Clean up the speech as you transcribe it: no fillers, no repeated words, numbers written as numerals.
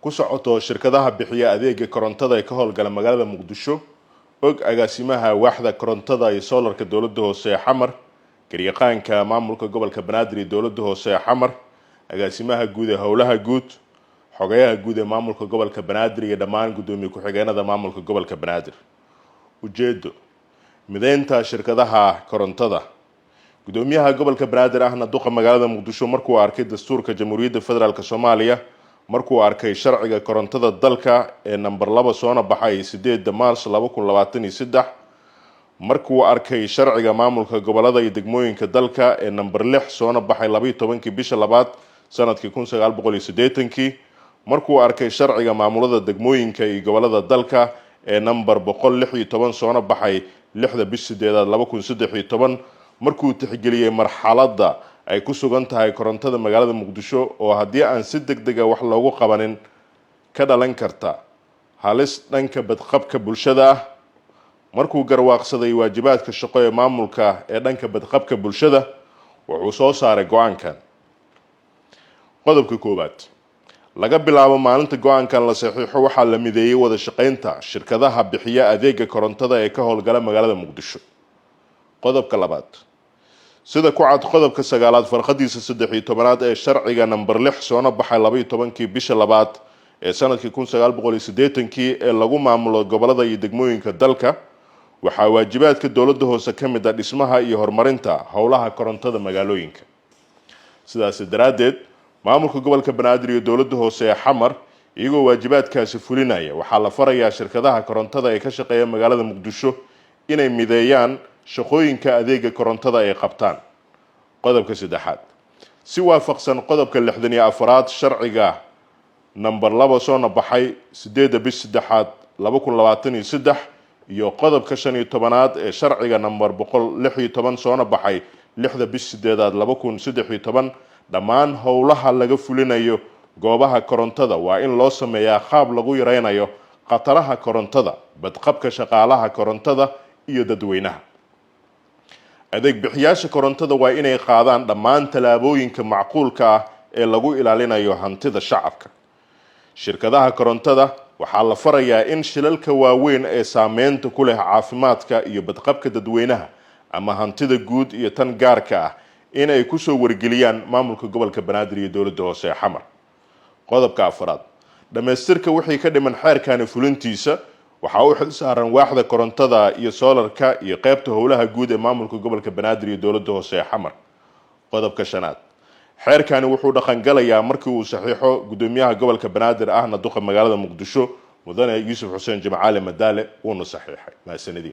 Ku socoto shirkadaha bixiya adeega korontada ee ka howlgala magaalada Muqdisho. Og agaasimaha waaxda korontada iyo soolarka dowladda hoose ee Xamar, garyaqaanka maamulka gobolka Banaadir iyo dowladda hoose ee Xamar, agaasimaha guud ee howlaha guud, xogayaha guud ee maamulka gobolka Banaadir iyo dhammaan guddoomiye ku-xigeenada maamulka gobolka Banaadir. Ujeedo: mideynta shirkadaha korontada. Gudoomiyaha gobolka Banaadir ahna duqa magaalada Muqdisho, markuu arkay dastuurka Jamhuuriyadda Federaalk Soomaaliya, markuu arkay sharciga korontada dalka ee namber 2 soona baxay 8-da Maars 2023, markuu arkay sharciga maamulka gobolada iyo degmooyinka dalka ee namber 6 soona baxay 12-kii bisha labaad sanadkii 1980-kii, markuu arkay sharciga maamulada degmooyinka iyo gobolada dalka ee namber 116 soona baxay 6-da bish sideedaad 2013, markuu tixgeliyey marxaladda ay ku sugan tahay korontada magaalada Muqdisho oo haddii aan si deg dega wax loogu qabanin ka dhalan karta halis dhanka badqabka bulshada ah, markuu garwaaqsaday waajibaadka shaqo ee maamulka ee dhanka badqabka bulshada, wuxuu soo saaray go-aankan. Qodobka koowaad: laga bilaabo maalinta go-aankan la saxiixo, waxaa la mideeyey wada shaqeynta shirkadaha bixiya adeega korontada ee ka howlgala magaalada Muqdisho. Qodobka labaad: sida ku cad qodobka 9-aad farqadiisa 13-aad ee sharciga namber 6 soona baxay 12-kii bisha labaad ee sanadkii 1980-kii ee lagu maamulo gobolada iyo degmooyinka dalka, waxaa waajibaadka dowladda hoose ka mid ah dhismaha iyo horumarinta howlaha korontada magaalooyinka. Sidaasi daraaddeed, maamulka gobolka Banaadir iyo dowladda hoose ee Xamar, iyagoo waajibaadkaasi fulinaya, waxaa la farayaa shirkadaha korontada ee ka shaqeeya magaalada Muqdisho inay mideeyaan shaqooyinka adeega korontada ay qabtaan. Qodobka saddexaad: si waafaqsan qodobka 64-aad sharciga namber 2 soona baxay 8-da bish saddexaad 2023 iyo qodobka 15-aad ee sharciga namber 116 soona baxay 6-da bish sideedaad 2013, dhammaan howlaha laga fulinayo goobaha korontada waa in loo sameeyaa qaab lagu yareynayo khataraha korontada, badqabka shaqaalaha korontada iyo dadweynaha. Adeeg bixiyaasha korontada waa inay qaadaan dhammaan tallaabooyinka macquulka ah ee lagu ilaalinayo hantida shacabka. Shirkadaha korontada waxaa la farayaa in shilalka waaweyn ee saameynta ku leh caafimaadka iyo badqabka dadweynaha ama hantida guud iyo tan gaarka ah in ay kusoo wargeliyaan maamulka gobolka Banaadir iyo dowladda hoose ee Xamar. Qodobka afaraad: dhammaystirka wixii ka dhiman xeerkani fulintiisa waxaa u xil saaran waaxda korontada iyo soolarka iyo qeybta howlaha guud ee maamulka gobolka Banaadir iyo dowladda hoose ee Xamar. Qodobka shanaad: xeerkani wuxuu dhaqangalayaa markii uu saxiixo guddoomiyaha gobolka Banaadir ahna duqa magaalada Muqdisho, mudane Yuusuf Xuseen Jimcaale Madaale, wuuna saxiixay. Mahadsanidin.